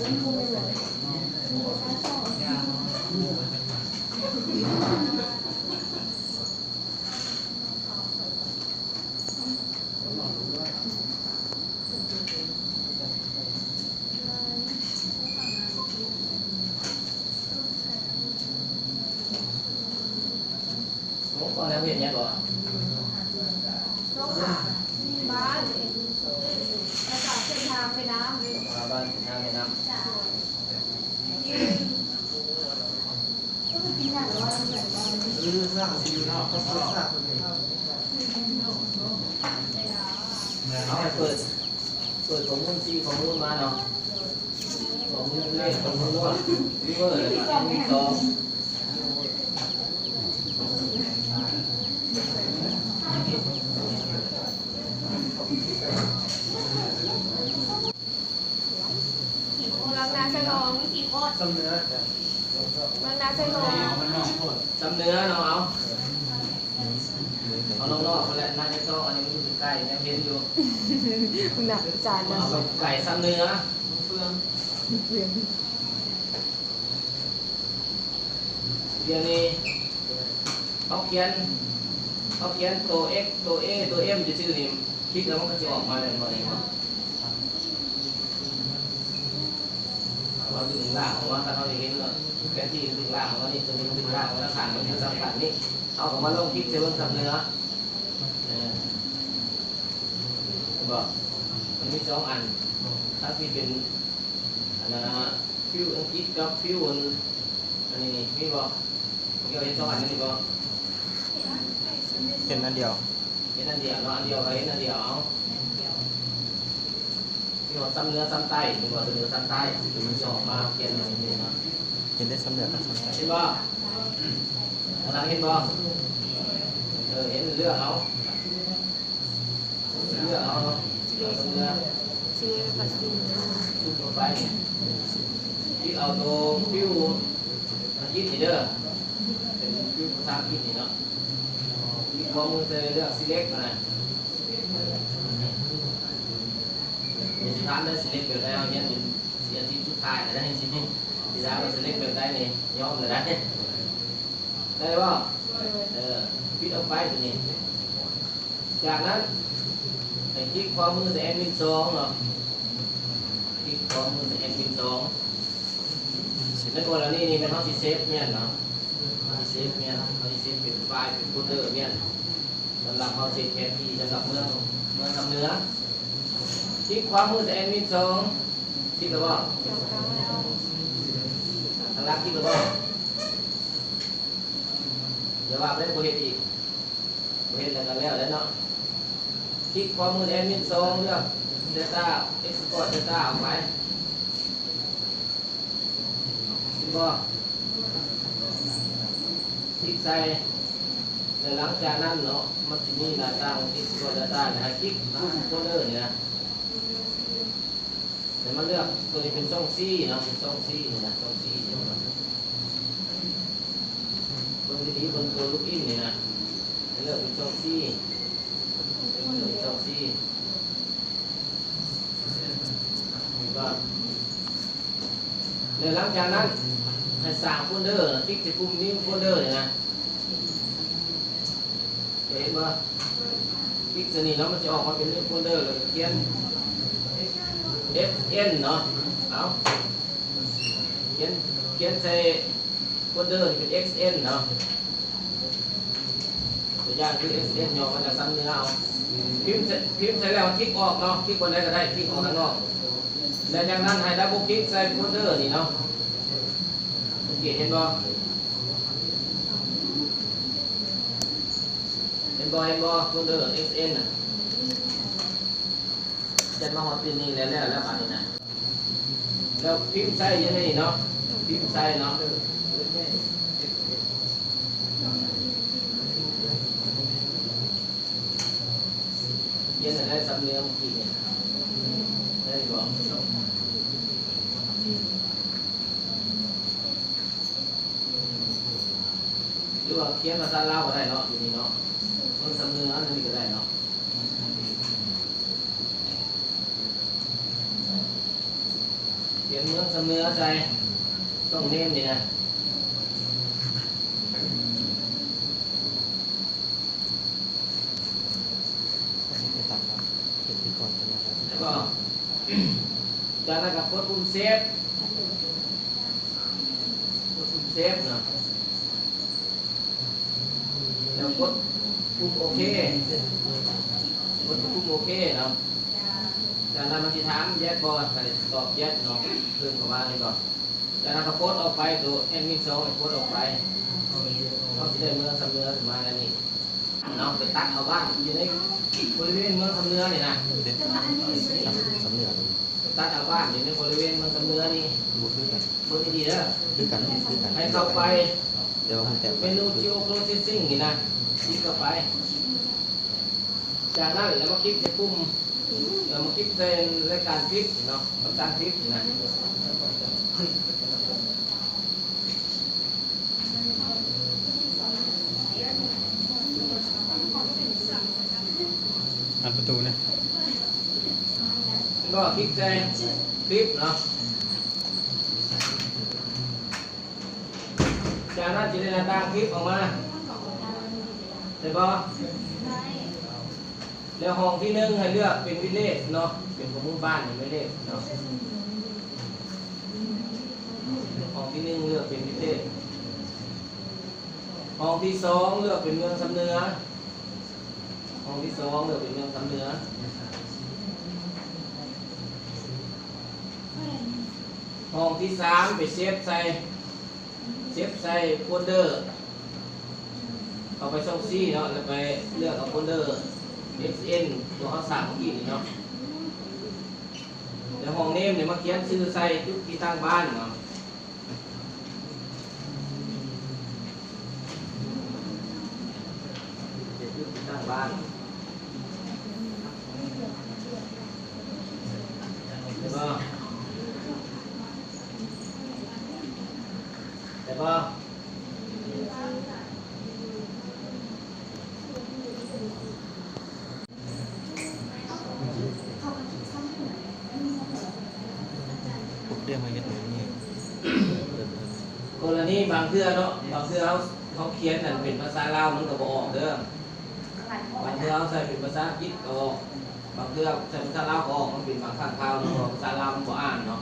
ໂອ້ ພໍແລ້ວ ເຮັດຫຍັງເກາະ? ລົງຫາ ມີບ້ານ ແລ້ວກໍເສັ້ນທາງແມ່ນ້ຳ ອ່າ ບ້ານເສັ້ນທາງແມ່ນ້ຳ ເອີ ສ້າງຊິຢູ່ເນາະ ເອົາໃຫ້ເປີດ ເປີດຂໍ້ມູນ ຊີ້ຂໍ້ມູນມາເນາະ ຂໍ້ມູນເລກ ຂໍ້ມູນໂນ້ດ ເບີ ແລ້ວກໍໜຶ່ງ ສອງ ລັງນາໃສ່ຮອງ ສຳເໜືອ ລັງນາໃສ່ຮອງ ສຳເໜືອເນາະ ເອົາ ເອົານອກໆ ພຸ້ນແຫຼະ ນາໃສ່ຮອງ ອັນນີ້ມັນຢູ່ໃກ້ໆ ຍັງເຫັນຢູ່ ພຸ້ນນະ ອາຈານນະ ເອົາໄປໃກ້ ສຳເໜືອ ເຟືອງ ດຽວນີ້ເຮົາຂຽນ ເຮົາຂຽນໂຕ x ໂຕ a ໂຕ m ຊື່ໆ ນີ້ ຄລິກແລ້ວມັນກໍຊິອອກມາແມ່ນບໍ່? ເຮົາດຶງລາກອອກມາ ຄັນເຮົາຢາກເຫັນແຜນທີ່ ດຶງລາກອອກມານີ້ ຕົວນີ້ດຶງລາກອອກມາທາງຂ້າງ ມັນຢູ່ສຳຄັນນີ້ ເຮົາກໍມາລອງຄລິກໃສ່ເບິ່ງ ສຳເໜືອ ເອີ ເຫັນບໍ່? ມັນມີສອງອັນ ທັງທີ່ເປັນ ອັນນັ້ນນະ ຟິວອັງກິດກັບຟິວອັນ ອັນນີ້ນີ້ ມີບໍ່? ພວກເຈົ້າເຫັນສອງອັນນີ້ບໍ່? ເຫັນອັນດຽວ ເຫັນອັນດຽວເນາະ ອັນດຽວກໍເຫັນອັນດຽວ ເອົາ ມີຮອດສຳເໜືອສຳໃຕ້ ມີບໍ່? ສຳເໜືອສຳໃຕ້ ມັນຈະອອກມາຂຽນແບບນີ້ເນາະ ເຫັນໄດ້ສຳເໜືອກັບສຳໃຕ້ ເຫັນບໍ່? ຂ້າງຫຼັງເຫັນບໍ່? ເອີ ເຫັນ ເລືອກເອົາ ເລືອກເອົາເນາະ ເລືອກເອົາເນາະ ຊິເລັກກັບຊິເລັກ ຊຸບເຂົ້າໄປນີ້ ຄລິກເອົາໂຕຟິວອັງກິດນີ້ເດີ ເປັນຟິວພາສາອັງກິດນີ້ເນາະ ຄລິກຂວາມືໃສ່ ເລືອກ select ຫັ້ນນະ ມີຊິຖາມໄດ້ select ແບບໃດ ເຮົາຮຽນຢູ່ ອາທິດສຸດທ້າຍແລ້ວ ຊິຖາມວ່າ select ແບບໃດນີ້ ຍອມແລ້ວໄດ໋ ໄດ້ບໍ່? ເອີ ປິດອອກໄປຕົວນີ້ ຈາກນັ້ນໃຫ້ຄລິກຂວາມືໃສ່ແອັດມິນສອງເນາະ ຄລິກຂວາມືໃສ່ແອັດມິນສອງ ໃນກໍລະນີນີ້ແມ່ນເຮົາຊິເຊຟແມ່ນເນາະ ເຮົາຊິເຊຟແມ່ນ ເຮົາຊິເຊຟເປັນໄຟລ໌ ເປັນໂຟນເດີແມ່ນ ສຳລັບເຮົາເຊຟແຜນທີ່ສຳລັບເມືອງ ເມືອງສຳເໜືອ ຄລິກຂວາມືໃສ່ແອັດມິນສອງ ຄລິກແລ້ວບໍ່? ທາງຫຼັງຄລິກແລ້ວບໍ່? ຢ່າວ່າໄປບໍ່ເຮັດອີກ ບໍ່ເຮັດແລ້ວກໍແລ້ວແຫຼະເນາະ ຄລິກຂວາມືແອັດມິນສອງ ເລືອກ Data Export Data ອອກໄປ ເຫັນບໍ່? ຄລິກໃສ່ ແລ້ວຫຼັງຈາກນັ້ນເນາະ ມັນຊິມີໜ້າຕ່າງ Export Data ໃຫ້ຄລິກປຸ່ມໂຟນເດີນີ້ນະ ແລ້ວມາເລືອກ ຕົວນີ້ເປັນຊ່ອງ C ເນາະ ເປັນຊ່ອງ C ນີ້ນະ ຊ່ອງ C ນີ້ນະ ເບິ່ງດີໆ ເບິ່ງຕົວລູກອິນນີ້ນະ ໃຫ້ເລືອກເປັນຊ່ອງ C ເລືອກເປັນຊ່ອງ C ເຫັນບໍ່? ແລ້ວຫຼັງຈາກນັ້ນ ໃຫ້ສ້າງໂຟນເດີ ຄລິກໃສ່ປຸ່ມ New Folder ນີ້ນະ ຈະເຫັນບໍ່? ຄລິກໃສ່ນີ້ເນາະ ມັນຈະອອກມາເປັນ New Folder ແລ້ວກໍຂຽນ F N ເນາະ ເອົາ ຂຽນ ຂຽນໃສ່ໂຟນເດີນີ້ເປັນ X N ເນາະ ຕົວຢ່າງຄື X N ຫຍໍ້ມາຈາກສຳເໜືອເອົາ ພິມໃສ່ ພິມໃສ່ແລ້ວຄລິກອອກເນາະ ຄລິກບ່ອນໃດກໍໄດ້ ຄລິກອອກທາງນອກ ແລ້ວຈາກນັ້ນໃຫ້ດັບເບິນຄລິກໃສ່ໂຟນເດີນີ້ເນາະ ສັງເກດເຫັນບໍ່? ເຫັນບໍ່ ເຫັນບໍ່ ໂຟນເດີ X N ນະ ຈັດມາຮອດຈຸດນີ້ແລ້ວ ແລ້ວ ແລ້ວບາດນີ້ນະ ແລ້ວພິມໃສ່ຢູ່ໃນນີ້ເນາະ ພິມໃສ່ເນາະ ຂຽນໃຫ້ໄດ້ສຳເໜືອເມື່ອກີ້ນີ້ ໄດ້ບໍ່? ຫຼືວ່າຂຽນພາສາລາວກໍໄດ້ເນາະ ຢູ່ນີ້ເນາະ ເບິ່ງສຳເໜືອອັນນີ້ກໍໄດ້ເນາະ ເຂ ປັນເມືອງຊຳເໜືອໃສ່ ຕ້ອງເນມນີ້ນະ. ແລ້ວກໍ ຈາກນັ້ນກໍກົດປຸ່ມເຊບ ກົດປຸ່ມເຊບເນາະ. ແລ້ວກົດປຸ່ມໂອເຄ ກົດປຸ່ມໂອເຄເນາະ. ຈາກນັ້ນມັນຊິຖາມ yes ບໍ່ ໃຫ້ຕອບ yes ເນາະ ເພີ່ມເຂົ້າມາເລີຍເນາະ. ຈາກນັ້ນກໍປົດອອກໄປ ໂຕແອັດມິນສອງນີ້ປົດອອກໄປ ເຮົາຊິໄດ້ເມືອງຊຳເໜືອຂຶ້ນມາແນວນີ້ເນາະ. ໄປຕັດເອົາບ້ານຢູ່ໃນບໍລິເວນເມືອງຊຳເໜືອນີ້ນະ ຊຳ ຊຳເໜືອ ໄປຕັດເອົາບ້ານຢູ່ໃນບໍລິເວນເມືອງຊຳເໜືອນີ້ ບໍ່ຄືກັນ ເບິ່ງດີໆເດີ ຄືກັນ ຄືກັນ ໃຫ້ເຂົ້າໄປ ແຕ່ວ່າມັນແຕກ ເມນູ geoprocessing ນີ້ນະ ຄລິກເຂົ້າໄປ. ຈາກນັ້ນແລ້ວມາຄລິກໃສ່ປຸ່ມ ແລ້ວມາຄລິກໃສ່ລາຍການຄລິກເນາະ ຄຳສັ່ງຄລິກນີ້ນະ. ອັດປະຕູນະ ກໍຄລິກໃສ່ຄລິກເນາະ. ຈາກນັ້ນຈະໄດ້ໜ້າຕ່າງຄລິກອອກມາ ໄດ້ບໍ່? ແລ້ວຫ້ອງທີໜຶ່ງໃຫ້ເລືອກເປັນ village ເນາະ ເປັນຂອງໝູ່ບ້ານ village ເນາະ. ຫ້ອງທີໜຶ່ງເລືອກເປັນ village ຫ້ອງທີສອງເລືອກເປັນເມືອງຊຳເໜືອ. ຫ້ອງທີສອງເລືອກເປັນເມືອງຊຳເໜືອ. ຫ້ອງທີສາມໄປເຊບໃສ່ ເຊບໃສ່ໂຟນເດີ ເຂົ້າໄປຊ່ອງຊີເນາະ ແລ້ວໄປເລືອກເອົາໂຟນເດີ ເອັກເອັນ ຕົວເຮົາສ້າງເມື່ອກີ້ນີ້ເນາະ. ແລ້ວຫ້ອງເນມນີ້ມາຂຽນຊື່ໃສ່ຈຸດທີ່ຕັ້ງບ້ານເນາະ. ເປັນຈຸດທີ່ຕັ້ງບ້ານ ໄດ້ບໍ່? ໄດ້ບໍ່? ພວກເລື່ອງມາເຮັດແບບນີ້ ກໍລະນີບາງເທື່ອເນາະ ບາງເທື່ອເຮົາ ເຮົາຂຽນນັ້ນເປັນພາສາລາວມັນກໍບໍ່ອອກເດີ. ບາງເທື່ອເຮົາໃສ່ເປັນພາສາອັງກິດກໍອອກ ບາງເທື່ອໃສ່ພາສາລາວກໍອອກ ມັນເປັນບາງຄັ້ງຄາວເນາະ ເພາະວ່າພາສາລາວມັນບໍ່ອ່ານເນາະ.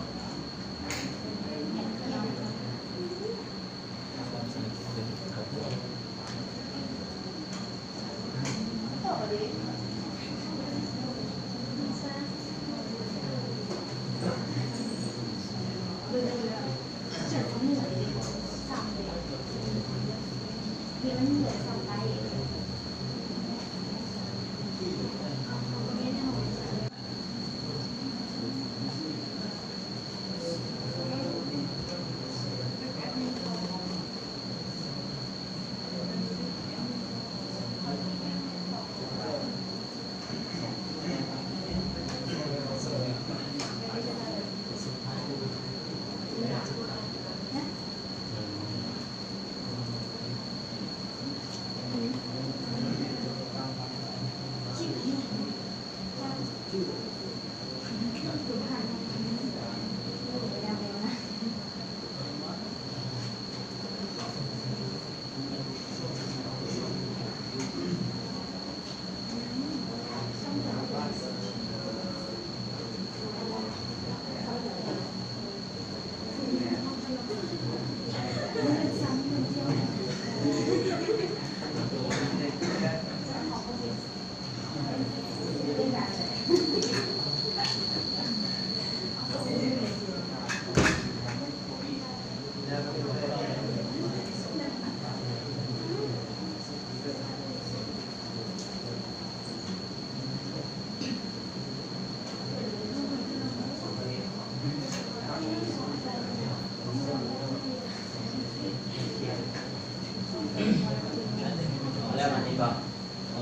ແລ້ວອັນນີ້ກໍ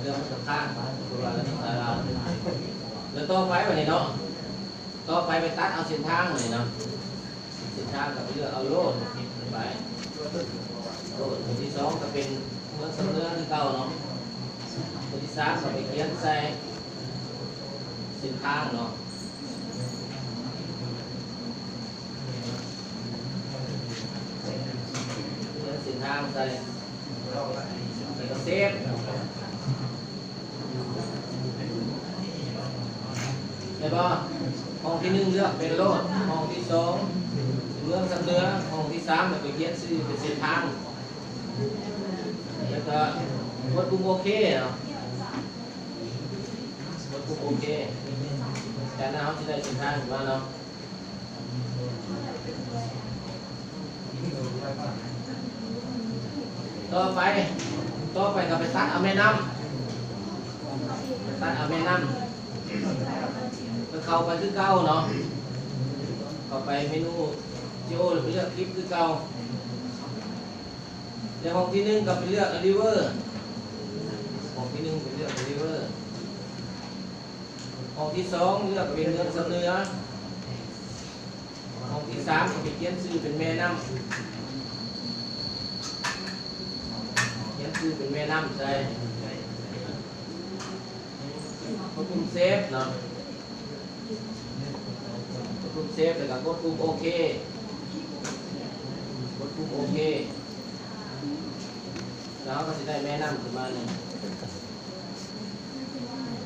ເລື່ອງມັນກໍຄ້າງ ເພາະວ່າເລື່ອງສາລາ ແລ້ວຕໍ່ໄປບັດນີ້ເນາະ ຕໍ່ໄປໄປຕັດເອົາເສັ້ນທາງນີ້ເນາະ ເສັ້ນທາງກໍໄປເລືອກເອົາໂລດໄປ ໂລດ ໂຕທີສອງກໍເປັນເມືອງຊຳເໜືອຄືເກົ່າເນາະ ໂຕທີສາມກໍໄປຂຽນໃສ່ເສັ້ນທາງເນາະ. ໃສ່ ແລ້ວກໍເຊບ ເຫັນບໍ່? ຫ້ອງທີໜຶ່ງເລືອກເປັນໂລດ, ຫ້ອງທີສອງເມືອງຊຳເໜືອ, ຫ້ອງທີສາມແລ້ວໄປຂຽນຊື່ເປັນເສັ້ນທາງ ແລ້ວກໍກົດປຸ່ມໂອເຄເນາະ, ກົດປຸ່ມໂອເຄ. ຈາກນັ້ນເຮົາຊິໄດ້ເສັ້ນທາງຂຶ້ນມາເນາະ. ຕໍ່ໄປ ຕໍ່ໄປກໍໄປຕັດເອົາແມ່ນ້ຳ ໄປຕັດເອົາແມ່ນ້ຳ ກໍເຂົ້າໄປຄືເກົ່າເນາະ, ເຂົ້າໄປເມນູ Geo ແລ້ວໄປເລືອກຄລິບຄືເກົ່າ. ແລ້ວຫ້ອງທີໜຶ່ງກໍໄປເລືອກ River, ຫ້ອງທີໜຶ່ງໄປເລືອກ River. ຫ້ອງທີສອງເລືອກເປັນເມືອງຊຳເໜືອ, ຫ້ອງທີສາມກໍໄປຂຽນຊື່ເປັນແມ່ນ້ຳ ຂຽນຊື່ເປັນແມ່ນ້ຳໃສ່ ກົດປຸ່ມເຊບເນາະ, ກົດປຸ່ມເຊບ ແລ້ວກໍກົດປຸ່ມໂອເຄ, ກົດປຸ່ມໂອເຄ ແລ້ວເຮົາກໍຊິໄດ້ແມ່ນ້ຳຂຶ້ນມານີ້.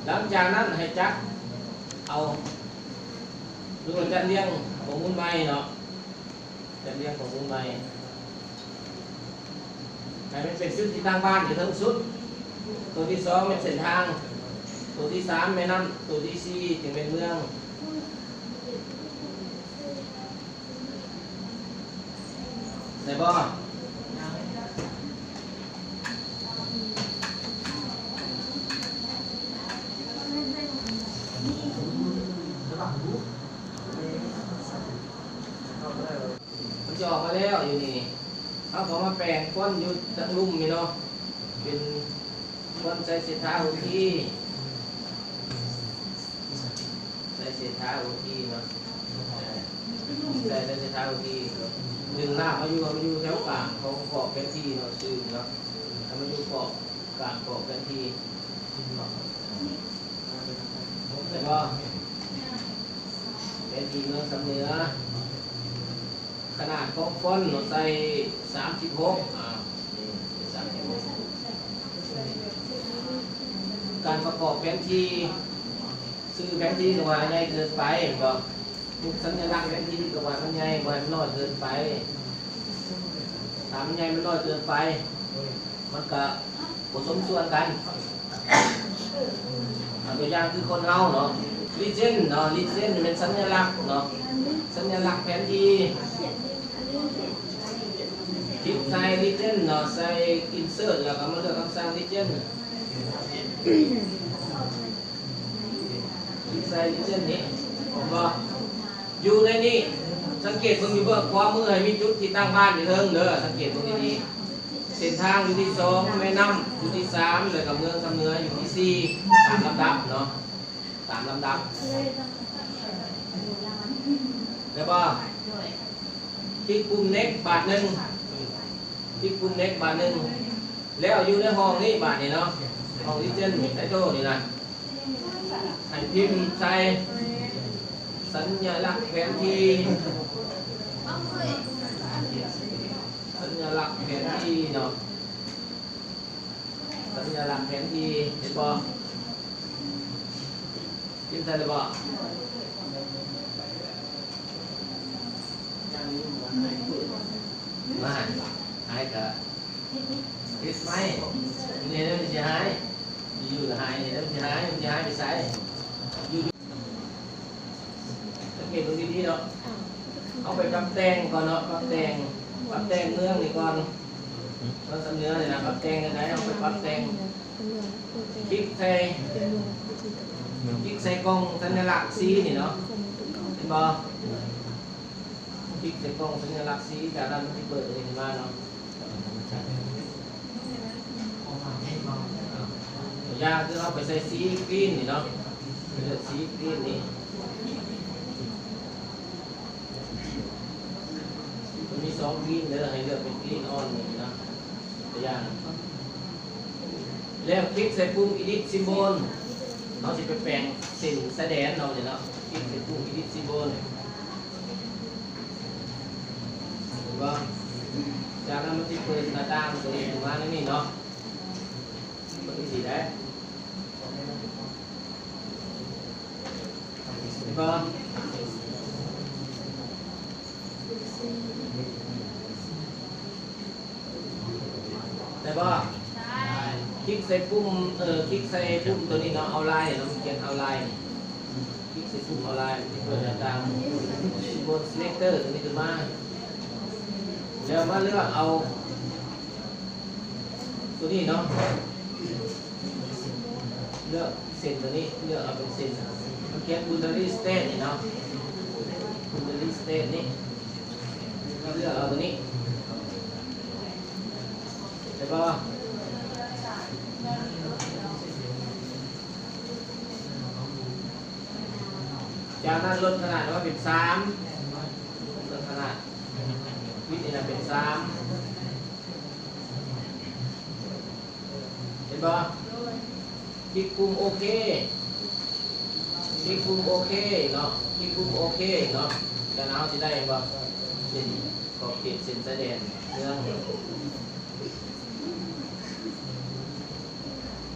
ຫຼັງຈາກນັ້ນໃຫ້ຈັດເອົາ ຫຼືວ່າຈັດລຽງຂໍ້ມູນໃໝ່ເນາະ, ຈັດລຽງຂໍ້ມູນໃໝ່ ໃຫ້ມັນເປັນຈຸດທີ່ຕັ້ງບ້ານຢູ່ເທິງສຸດ, ໂຕທີສອງແມ່ນເສັ້ນທາງ, ໂຕທີສາມແມ່ນນ້ຳ, ໂຕທີສີ່ຈຶ່ງແມ່ນເມືອງ. ໄດ້ບໍ່? ມັນຈະອອກມາແລ້ວຢູ່ນີ້, ເຮົາກໍມາແປງຟອນຢູ່ທາງລຸ່ມນີ້ເນາະ, ເປັນຟອນໄຊເສດຖາໂອທີ ໄຊເສດຖາໂອທີເນາະ, ໃສ່ໄຊເສດຖາໂອທີ ດຶງລາກມາຢູ່ ໃຫ້ມັນຢູ່ແຖວກາງຂອງຂອບແຜນທີ່ເນາະ, ຊື່ເນາະ ໃຫ້ມັນຢູ່ຂອບກາງຂອບແຜນທີ່ ເຫັນບໍ່? ແຜນທີ່ເມືອງຊຳເໜືອ ຂະໜາດຂອງຟອນເນາະ ໃສ່ສາມສິບຫົກ ອາ ນີ້ ໃສ່ສາມສິບຫົກ. ການປະກອບແຜນທີ່ ຊື່ແຜນທີ່ກໍວ່າໃຫຍ່ເກີນໄປ ເຫັນບໍ່? ຮູບສັນຍະລັກແຜນທີ່ກໍວ່າມັນໃຫຍ່ ບໍ່ໃຫ້ມັນນ້ອຍເກີນໄປ. ຖ້າມັນໃຫຍ່ມັນນ້ອຍເກີນໄປ ມັນກະບໍ່ສົມສ່ວນກັນ. ເອົາຕົວຢ່າງຄືຄົນເຮົາເນາະ Legend ເນາະ, Legend ແມ່ນສັນຍະລັກເນາະ, ສັນຍະລັກແຜນທີ່. ຄລິກໃສ່ Legend ເນາະ, ໃສ່ Insert ແລ້ວກໍມາເລືອກຄຳສັ່ງ Legend. ຄລິກໃສ່ Legend ນີ້ ເຫັນບໍ່? ຢູ່ໃນນີ້ ສັງເກດເບິ່ງຢູ່ເບື້ອງຂວາມື ໃຫ້ມີຈຸດທີ່ຕັ້ງບ້ານຢູ່ເທິງເດີ, ສັງເກດເບິ່ງດີໆ. ເສັ້ນທາງຢູ່ທີສອງ, ແມ່ນ້ຳຢູ່ທີສາມ ແລ້ວກໍເມືອງຊຳເໜືອຢູ່ທີສີ່ ຕາມລຳດັບເນາະ, ຕາມລຳດັບ. ໄດ້ບໍ່? ຄລິກປຸ່ມ Next ບາດໜຶ່ງ, ຄລິກປຸ່ມ Next ບາດໜຶ່ງ. ແລ້ວຢູ່ໃນຫ້ອງນີ້ບາດນີ້ເນາະ, ຫ້ອງ Legend Title ນີ້ນະ, ໃຫ້ພິມໃສ່ສັນຍະລັກແຜນທີ່, ສັນຍະລັກແຜນທີ່ເນາະ, ສັນຍະລັກແຜນທີ່ ເຫັນບໍ່? ພິມໃສ່ແລ້ວບໍ່? ມາ ຫາຍກະ ຕິດໄມ້ ນີ້ແລ້ວມັນຊິຫາຍ, ຢູ່ໆກໍຫາຍ, ນີ້ແລ້ວມັນຊິຫາຍ, ມັນຊິຫາຍໄປໃສ? ຢູ່ໆ ສັງເກດເບິ່ງດີໆເນາະ, ເຮົາໄປປັບແຕ່ງກ່ອນເນາະ, ປັບແຕ່ງ ປັບແຕ່ງເມືອງນີ້ກ່ອນ, ເມືອງຊຳເໜືອນີ້ນະ, ປັບແຕ່ງຈັ່ງໃດ? ເຮົາໄປປັບແຕ່ງ ຄລິກໃສ່ ຄລິກໃສ່ກ່ອງສັນຍະລັກສີນີ້ເນາະ, ເຫັນບໍ່? ຄລິກໃສ່ກ່ອງສັນຍະລັກສີ ຈາກນັ້ນມັນຊິເປີດອັນນີ້ຂຶ້ນມາເນາະ. ຕົວຢ່າງຄືເຮົາໄປໃສ່ສີ green ນີ້ເນາະ, ໄປເລືອກສີ green ນີ້, ມັນມີສອງ green ເດີ, ໃຫ້ເລືອກເປັນ green on ນີ້ເນາະ. ຕົວຢ່າງ ແລ້ວຄລິກໃສ່ປຸ່ມ Edit Symbol, ເຮົາຊິໄປແປງເສັ້ນຊາຍແດນເຮົານີ້ເນາະ, ຄລິກໃສ່ປຸ່ມ Edit Symbol ເຫັນບໍ່? ຈ ຈາກນັ້ນມັນຊິເປີດໜ້າຕ່າງຕົວນີ້ຂຶ້ນມາໃນນີ້ເນາະ ເບິ່ງດີໆ ໄດ້ ເຫັນບໍ່? ໄດ້ບໍ່? ຄລິກໃສ່ປຸ່ມ ເອີ ຄລິກໃສ່ປຸ່ມຕົວນີ້ເນາະ Outline ເນາະ ມັນຂຽນ Outline ຄລິກໃສ່ປຸ່ມ Outline ມັນຈະເປີດໜ້າຕ່າງ Keyboard Selector ຕົວນີ້ຂຶ້ນມາ ແລ້ວມາເລືອກເອົາ ຕົວນີ້ເນາະ ເລືອກເສັ້ນຕົວນີ້ ເລືອກເອົາເປັນເສັ້ນ ມັນຂຽນ Boundary State ນີ້ເນາະ Boundary State ນີ້ ເລືອກເອົາຕົວນີ້ ໄດ້ບໍ່? ຈາກນັ້ນລົດຂະໜາດມາເປັນສາມ ລົດຂະໜາດ ວິດນີ້ນະເປັນສາມ ເຫັນບໍ່? ຄລິກປຸ່ມໂອເຄ ຄລິກປຸ່ມໂອເຄເນາະ ຄລິກປຸ່ມໂອເຄເນາະ ຈາກນັ້ນເຮົາຊິໄດ້ ເຫັນບໍ່? ເສັ້ນຂອບເຂດ ເສັ້ນຊາຍແດນເມືອງ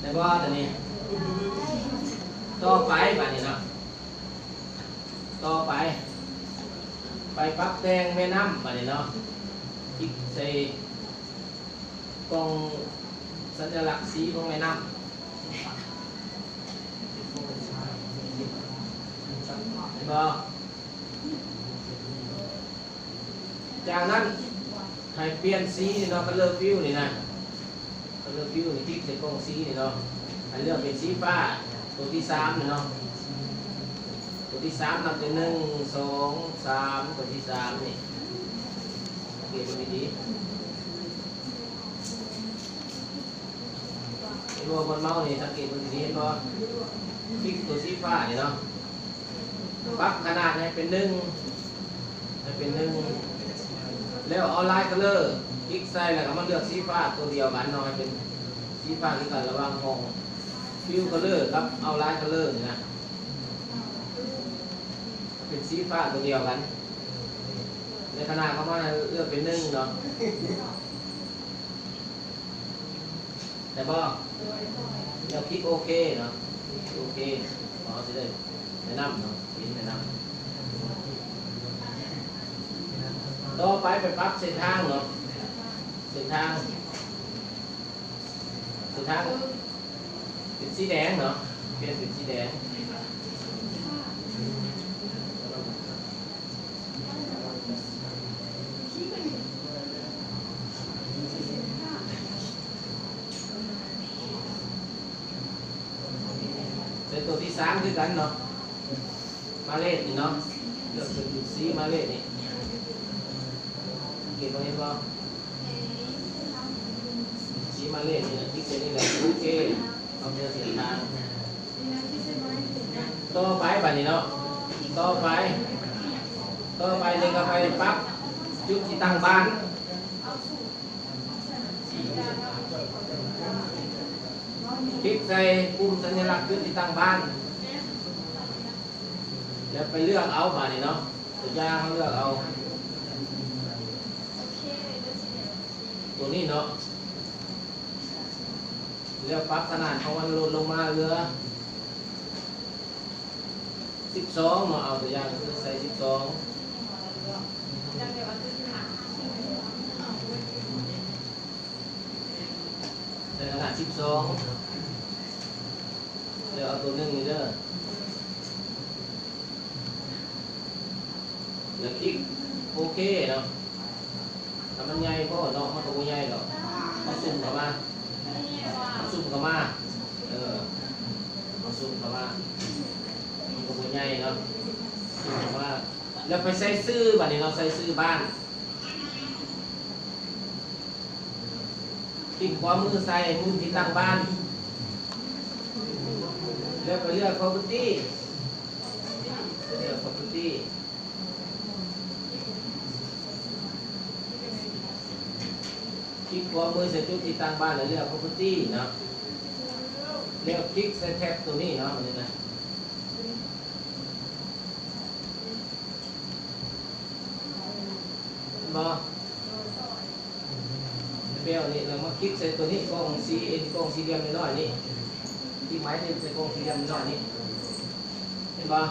ໄດ້ບໍ່? ຕອນນີ້ ຕໍ່ໄປ ບາດນີ້ເນາະ ຕໍ່ໄປ ໄປປັບແຕ່ງແມ່ນ້ຳ ບາດນີ້ເນາະ ຄລິກໃສ່ ກ່ອງສັນຍະລັກສີຂອງແມ່ນ້ຳ ເຫັນບໍ່? ຈາກນັ້ນໃຫ້ປ່ຽນສີເນາະ Color Fill ນີ້ນະ Color Fill ນີ້ ຄລິກໃສ່ກ່ອງສີນີ້ເນາະ ໃຫ້ເລືອກເປັນສີຟ້າ ຕົວທີສາມນີ້ເນາະ ຕົວທີສາມ ນັບແຕ່ໜຶ່ງ ສອງ ສາມ ຕົວທີສາມນີ້ ສັງເກດເບິ່ງດີໆ ເຫັນບໍ່? ບ່ອນເມົານີ້ ສັງເກດເບິ່ງດີໆ ເຫັນບໍ່? ຄລິກຕົວສີຟ້ານີ້ເນາະ ປັບຂະໜາດໃຫ້ເປັນໜຶ່ງ ໃຫ້ເປັນໜຶ່ງ ແລ້ວ Outline Color ຄລິກໃສ່ ແລ້ວກໍມາເລືອກສີຟ້າຕົວດຽວກັນເນາະ ໃຫ້ເປັນສີຟ້າຄືກັນລະຫວ່າງຫ້ອງ Fill Color ກັບ Outline Color ນີ້ນະ ເປັນສີຟ້າຕົວດຽວກັນ ໃນຂະນະເຂົ້າມາເລືອກເປັນໜຶ່ງເນາະ ໄດ້ບໍ່? ແລ້ວຄລິກໂອເຄເນາະ ຄລິກໂອເຄ ເຮົາຊິໄດ້ແນະນຳເນາະ ເຫັນແນະນຳ ຕໍ່ໄປໄປປັບເສັ້ນທາງເນາະ ເສັ້ນທາງ ເສັ້ນທາງ ເປັນສີແດງເນາະ ປ່ຽນເປັນສີແດງ ໃສ່ຕົວທີສາມຄືກັນເນາະ ມາເລດນີ້ເນາະ ເລືອກເປັນສີມາເລດນີ້ ສັງເກດເຫັນບໍ່? ສີມາເລດນີ້ນະ ຄລິກໃສ່ນີ້ແຫຼະ ໂອເຄ ເອົາເມືອເສັ້ນທາງ ຕໍ່ໄປບາດນີ້ເນາະ ຕໍ່ໄປ ຕໍ່ໄປນີ້ກໍໄປປັບຈຸດທີ່ຕັ້ງບ້ານ ຄລິກໃສ່ປຸ່ມສັນຍະລັກຈຸດທີ່ຕັ້ງບ້ານ ແລ້ວໄປເລືອກເອົາບາດນີ້ເນາະ ຕົວຢ່າງເຮົາເລືອກເອົາ ຕົວນີ້ເນາະ ແລ້ວປັບຂະໜາດຂອງມັນລົດລົງມາເຫຼືອສິບສອງເນາະ ເອົາຕົວຢ່າງຄືໃສ່ສິບສອງ ໃສ່ຂະໜາດສິບສອງ ແລ້ວເອົາຕົວໜຶ່ງນີ້ເດີ ແລ້ວຄລິກໂອເຄເນາະ ຖ້າມັນໃຫຍ່ພໍເນາະ ມັນກໍບໍ່ໃຫຍ່ດອກ ມັນຊຸ່ມເຂົ້າມາ ມັນຊຸ່ມເຂົ້າມາ ເອີ ມັນຊຸ່ມເຂົ້າມາ ມັນກໍບໍ່ໃຫຍ່ເນາະ ຊຸ່ມເຂົ້າມາ ແລ້ວໄປໃສ່ຊື່ບາດນີ້ເນາະ ໃສ່ຊື່ບ້ານ ຄລິກຂວາມືໃສ່ມຸມທີ່ຕັ້ງບ້ານ ແລ້ວໄປເລືອກ Property ເລືອກ Property ຄລິກຂວາມືໃສ່ຈຸດທີ່ຕັ້ງບ້ານ ແລ້ວເລືອກ Property ເນາະ ແລ້ວຄລິກໃສ່ແທັບຕົວນີ້ເນາະ ອັນນີ້ນະ ເຫັນບໍ່? ແລ້ວນີ້ ແລ້ວມາຄລິກໃສ່ຕົວນີ້ ກ່ອງສີ່ ເອັນ ກ່ອງສີ່ຫຼ່ຽມນ້ອຍໆນີ້ ທີ່ໝາຍເຫັນໃສ່ກ່ອງສີ່ຫຼ່ຽມນ້ອຍໆນີ້ ເຫັນບໍ່?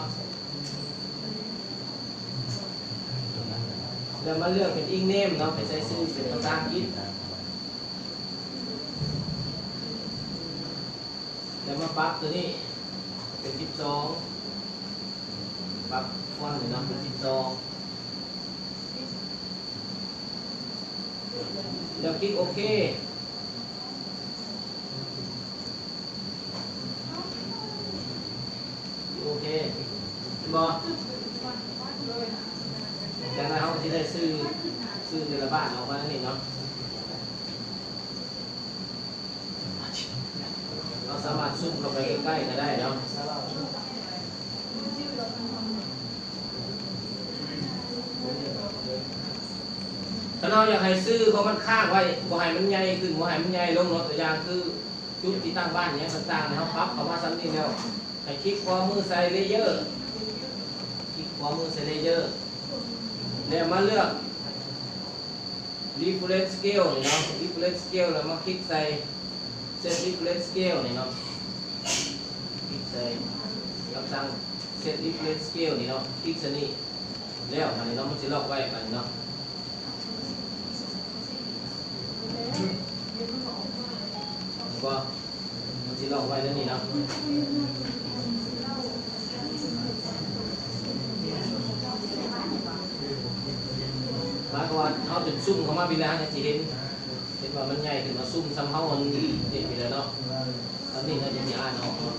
ແລ້ວມາເລືອກເປັນ Ink Name ເນາະ ໄປໃສ່ຊື່ເປັນພາສາອັງກິດ ແລ້ວມາປັບຕົວນີ້ເປັນສິບສອງ ປັບຟອນນີ້ເນາະ ເປັນສິບສອງ ແລ້ວຄລິກໂອເຄ ໂອເຄ ເຫັນບໍ່? ຈາກນັ້ນເຮົາກໍຊິໄດ້ຊື່ ຊື່ແຕ່ລະບ້ານອອກມານີ້ເນາະ. ເຮົາສາມາດຊູມເຂົ້າໄປໃກ້ໆກໍໄດ້ເນາະ. ຄັນເຮົາຢາກໃຫ້ຊື່ຂອງມັນຄ້າງໄວ້ ບໍ່ໃຫ້ມັນໃຫຍ່ຂຶ້ນ ບໍ່ໃຫ້ມັນໃຫຍ່ລົງເນາະ, ຕົວຢ່າງຄືຈຸດທີ່ຕັ້ງບ້ານຫຍັງຕ່າງໆ ເຮົາປັບເຂົ້າມາສ່ຳນີ້ແລ້ວ ໃຫ້ຄລິກຂວາມືໃສ່ Layer ຄລິກຂວາມືໃສ່ Layer ແລ້ວມາເລືອກ Reference Scale ນີ້ເນາະ Reference Scale ແລ້ວມາຄລິກໃສ່ Set Reference Scale ນີ້ເນາະ ຄລິກໃສ່ຄຳສັ່ງ Set Reference Scale ນີ້ເນາະ ຄລິກໃສ່ນີ້ ແລ້ວບາດນີ້ເນາະ ມັນຊິລັອກໄວ້ບາດນີ້ເນາະ ເຫັນບໍ່? ມັນຊິລັອກໄວ້ແນວນີ້ເນາະ ໝາຍຄວາມວ່າເຮົາຈົນຊູມເຂົ້າມາພີ້ແລ້ວ ເຮົາກໍຊິເຫັນ ເຫັນວ່າມັນໃຫຍ່ຂຶ້ນມາ ຊູມສ່ຳເຮົາອັນນີ້ພີ້ແລ້ວເນາະ ອັນນີ້ເຮົາຈະຊິອ່ານອອກເນາະ.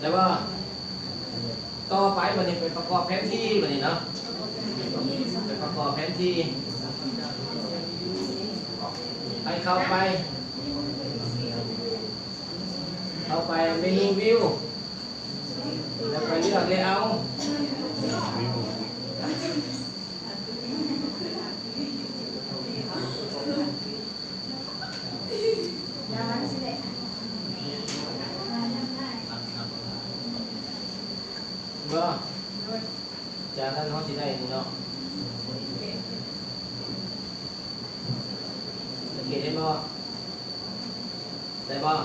ແລ້ວກໍຕໍ່ໄປບັດນີ້ໄປປະກອບແຜນທີ່ບັດນີ້ເນາະ ໄປປະກອບແຜນທີ່ ໃຫ້ເຂົ້າໄປ ເຂົ້າໄປເມນູ View ແລ້ວໄປເລືອກ Layout. ບໍ່ ຈາກນັ້ນເຮົາຊິໄດ້ນີ້ເນາະ ສັງເກດເຫັນບໍ່? ໄດ້ບໍ່?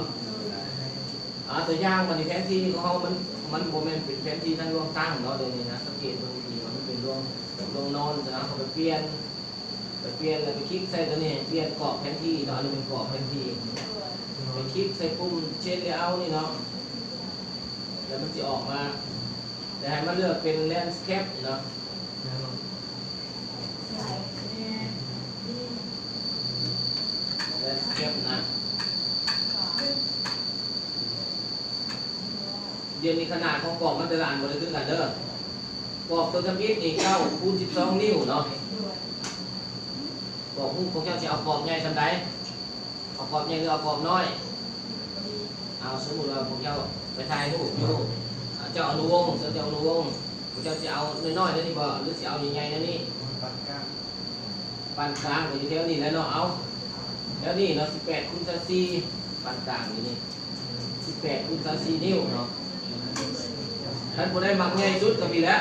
ອາ ຕົວຢ່າງ ບັດນີ້ແຜນທີ່ຂອງເຮົາມັນ ມັນບໍ່ແມ່ນເປັນແຜນທີ່ທາງລວງຕັ້ງເນາະ ດຽວນີ້ນະ ສັງເກດເບິ່ງດີໆ ມັນເປັນລວງ ລວງນອນຊັ້ນນະ ເຮົາໄປປ່ຽນ ໄປປ່ຽນ ແລ້ວໄປຄລິກໃສ່ຕົວນີ້ ປ່ຽນກອບແຜນທີ່ເນາະ ອັນນີ້ເປັນກອບແຜນທີ່ ໄປຄລິກໃສ່ປຸ່ມ Change Layout ນີ້ເນາະ ແລ້ວມັນຊິອອກມາ ແລ້ວໃຫ້ມາເລືອກເປັນ Landscape ນີ້ເນາະ Landscape ນະ ດຽວນີ້ຂະໜາດຂອງກອບມັນແຕ່ລະອັນບໍ່ໄດ້ຄືກັນເດີ ກອບຕົວທຳອິດນີ້ເກົ້າຄູນສິບສອງນິ້ວເນາະ ບອກຮູບພວກເຈົ້າຊິເອົາກອບໃຫຍ່ສ່ຳໃດ ເອົາກອບໃຫຍ່ ຫຼື ເອົາກອບນ້ອຍ? ເອົາ ສົມມຸດວ່າພວກເຈົ້າໄປຖ່າຍຮູບຢູ່ ເຈົ້າອະນຸວົງ ເຈົ້າອະນຸວົງ ພວກເຈົ້າຊິເອົານ້ອຍໆແນວນີ້ບໍ່ ຫຼື ຊິເອົາໃຫຍ່ໆແນວນີ້? ປານກາງ ປານກາງກໍຢູ່ແຖວນີ້ແຫຼະເນາະ ເອົາ ແຖວນີ້ເນາະ ສິບແປດຄູນຊາວສີ່ ປານກາງຢູ່ນີ້ ສິບແປດຄູນຊາວສີ່ນິ້ວເນາະ ຄັນຜູ້ໃດມັກໃຫຍ່ສຸດກໍພີ້ແຫຼະ